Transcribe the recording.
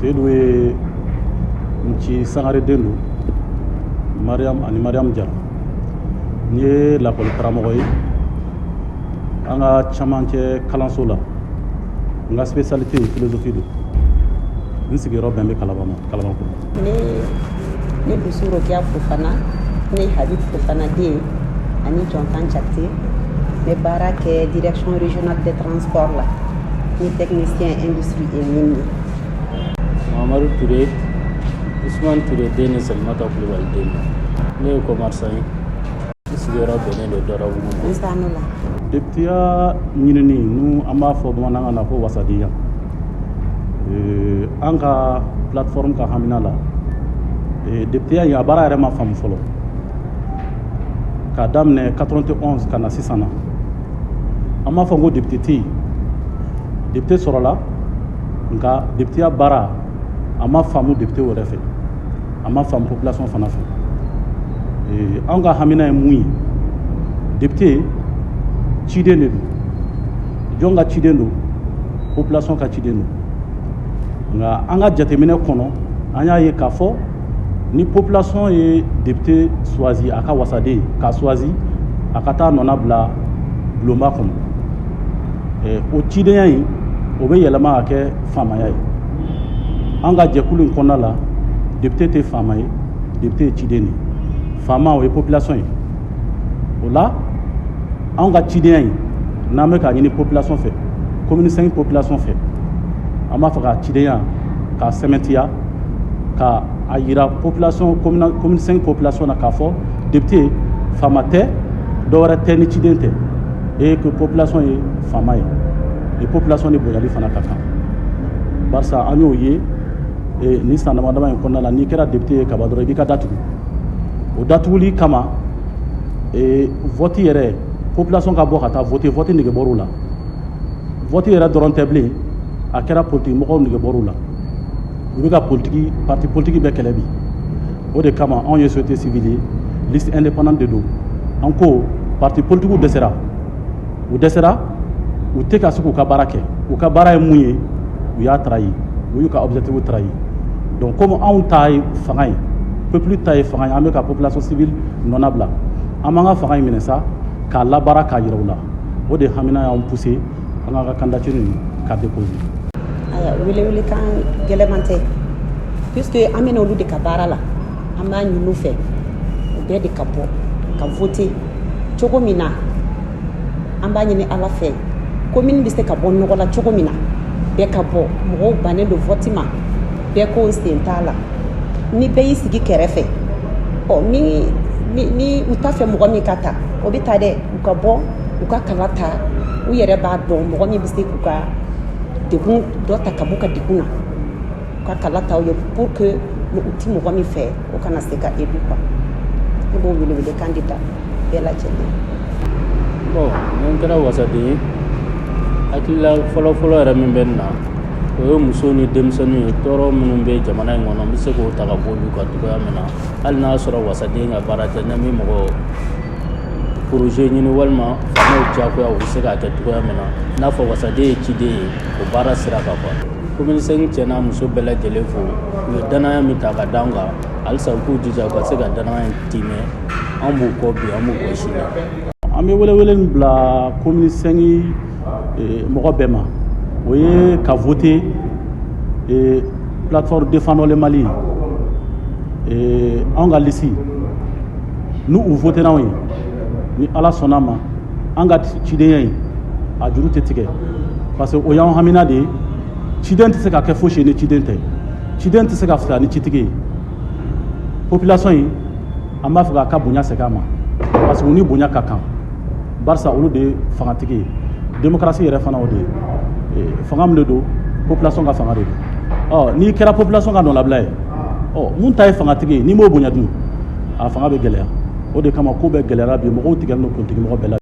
Seydou ye Nci Sangare den don, Mariam ani Mariam Jara. N ye lakɔli karamɔgɔ ye an ka camancɛ kalanso la. N ka spécialité ye philosophie don. N sigiyɔrɔ bɛn bɛ Kalaban ma, Kalabankɔrɔ. Ne dusu Rokiya Fofana, ne ye Habib Fofana den ani Jɔnkan Jakite. N bɛ baara kɛ Direction régionale des transports la, ni technicien industrie et mine ye. Mamadu Ture, Usman Ture den ni Salimata Kulibali den don. Ne ye commerçant ye, n sigiyɔrɔ bɛnnen don Dɔrɔbugu ma. N sanu la. Députéya ɲinini, nu an b'a fɔ bamanankan na ko wasadenya, an ka plateforme ka hamina la, députéya in, a baara yɛrɛ ma faamu fɔlɔ. K'a daminɛ 91 ka na sisan na, an b'a fɔ ko député tɛ yen. Député sɔrɔla, nka députéya baara a ma faamu député yɛrɛ fɛ, a ma faamu population fana fɛ. An ka hamina ye mun ye? Député ciden de don. Jɔn ka ciden don? Population ka ciden don. Nka an ka jateminɛ kɔnɔ, an y'a ye k'a fɔ ni population ye député choisi, a ka wasaden k'a choisi, a ka taa nɔna bila bulonba kɔnɔ, o cidenya in, o bɛ yɛlɛma ka kɛ faamaya ye. An ka jɛkulu in kɔnɔna la, député tɛ faama ye, député ye ciden de ye. Faama, o ye population ye. O la, anw ka cidenya in, n'an bɛ k'a ɲini population fɛ, commune 5 population fɛ, an b'a fɛ ka cidenya k'a sɛmɛntiya, ka a yira population, commune 5 population na, k'a fɔ député faama tɛ, dɔwɛrɛ tɛ ni ciden tɛ, et que population ye faama ye, et population ni bonyali fana ka kan. Barisa an y'o ye ni san dama dama in kɔnɔna la, n'i kɛra député ye kaban dɔrɔn, i b'i ka datugu. O datuguli kama, vote yɛrɛ, population ka bɔ ka taa voter, vote nege bɔr'u la. Vote yɛrɛ dɔrɔn tɛ bilen, a kɛra politique mɔgɔw nege bɔr'u la. U bɛ ka politique, parti politique bɛɛ kɛlɛ bi. O de kama, anw ye société civile ye, liste indépendante de don. An ko parti politique dɛsɛra, u dɛsɛra, u tɛ ka se k'u ka baara kɛ. U ka baara ye mun ye? U y'a trahi, u y'u ka objectif trahi. Donc comme anw ta ye fanga ye, peuple ta ye fanga ye, an bɛ ka population civile nɔna bila, an b'an ka fanga in minɛ sa k'a labaara, k'a yira u la. O de hamina y'an poussé an k'an ka candidature in ka déposer. Aya, welewelekan gɛlɛman tɛ, puisque an bɛna olu de ka baara la. An b'a ɲini u fɛ, u bɛɛ de ka bɔ ka voter cogo min na. An b'a ɲini Ala fɛ, commune bɛ se ka bɔ nɔgɔ la cogo min na, bɛɛ ka bɔ. Mɔgɔw bannen don vote ma, bɛɛ ko sen t'a la. Ni bɛɛ y'i sigi kɛrɛfɛ, ɔ ni u t'a fɛ mɔgɔ min ka ta, o bɛ ta dɛ. U ka bɔ, u ka kala ta. U yɛrɛ b'a dɔn mɔgɔ min bɛ se k'u ka degun dɔ ta ka b'u ka degun na. U ka kala ta u ye pour que u ti mɔgɔ min fɛ, o kana se ka élu quoi. Ne b'o welewelekan de da bɛɛ lajɛlen. Bon, ni n kɛra wasaden ye, hakilila fɔlɔfɔlɔ yɛrɛ min bɛ n na, o ye muso ni denmisɛnninw ye. Tɔɔrɔ minnu bɛ jamana in kɔnɔ, n bɛ se k'o ta ka bɔ olu kan cogoya min na. Hali n'a sɔrɔ wasaden ka baara tɛ, ne bɛ mɔgɔ projet ɲini walima faamaw diyagoya, u bɛ se k'a kɛ cogoya min na. I n'a fɔ wasaden ye ciden ye, o baara sira kan quoi. Commune 5 cɛ n'a muso bɛɛ lajɛlen fo, u ye danaya min ta ka d'an kan. Halisa u k'u jija u ka se ka danaya in timɛ. An b'u kɔ bi, an b'u kɔ sini. An bɛ welewele min bila commune 5 mɔgɔ bɛɛ ma, o ye ka voter plateforme Défendons le Mali, anw ka liste. N'u u voter anw ye, ni Ala sɔnna ma, an ka cidenya in, a juru tɛ tigɛ, parce que o y'anw hamina de ye. Ciden tɛ se ka kɛ fosi ye ni ciden tɛ. Ciden tɛ se ka fisaya ni citigi ye. Population in, an b'a fɛ k'a ka bonya segin a ma, parce que u ni bonya ka kan, barisa olu de ye fangatigi ye. Démocratie yɛrɛ fana, o de ye fanga min de don, population ka fanga de don. Ɔ n'i kɛra population ka nɔlabila ye, ɔ mun ta ye fangatigi ye, n'i m'o bonya dun, a fanga bɛ gɛlɛya. O de kama ko bɛɛ gɛlɛyara bi, mɔgɔw tigɛlen don politique mɔgɔ bɛɛ la.